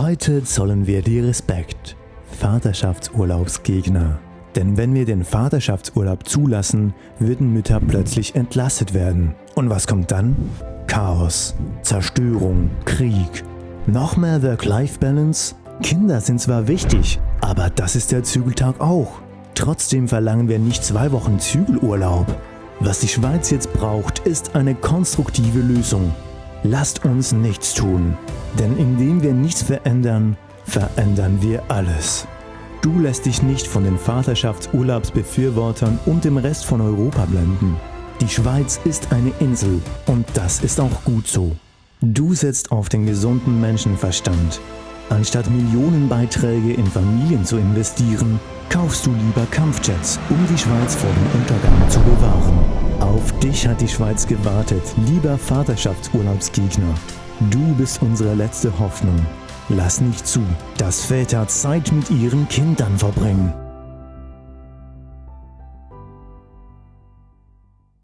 Heute zollen wir dir Respekt, Vaterschaftsurlaubsgegner. Denn wenn wir den Vaterschaftsurlaub zulassen, würden Mütter plötzlich entlastet werden. Und was kommt dann? Chaos, Zerstörung, Krieg. Noch mehr Work-Life-Balance? Kinder sind zwar wichtig, aber das ist der Zügeltag auch. Trotzdem verlangen wir nicht 2 Wochen Zügelurlaub. Was die Schweiz jetzt braucht, ist eine konstruktive Lösung. Lasst uns nichts tun, denn indem wir nichts verändern, verändern wir alles. Du lässt dich nicht von den Vaterschaftsurlaubsbefürwortern und dem Rest von Europa blenden. Die Schweiz ist eine Insel und das ist auch gut so. Du setzt auf den gesunden Menschenverstand. Anstatt Millionenbeiträge in Familien zu investieren, kaufst du lieber Kampfjets, um die Schweiz vor dem Untergang zu bewahren. Auf dich hat die Schweiz gewartet, lieber Vaterschaftsurlaubsgegner. Du bist unsere letzte Hoffnung. Lass nicht zu, dass Väter Zeit mit ihren Kindern verbringen.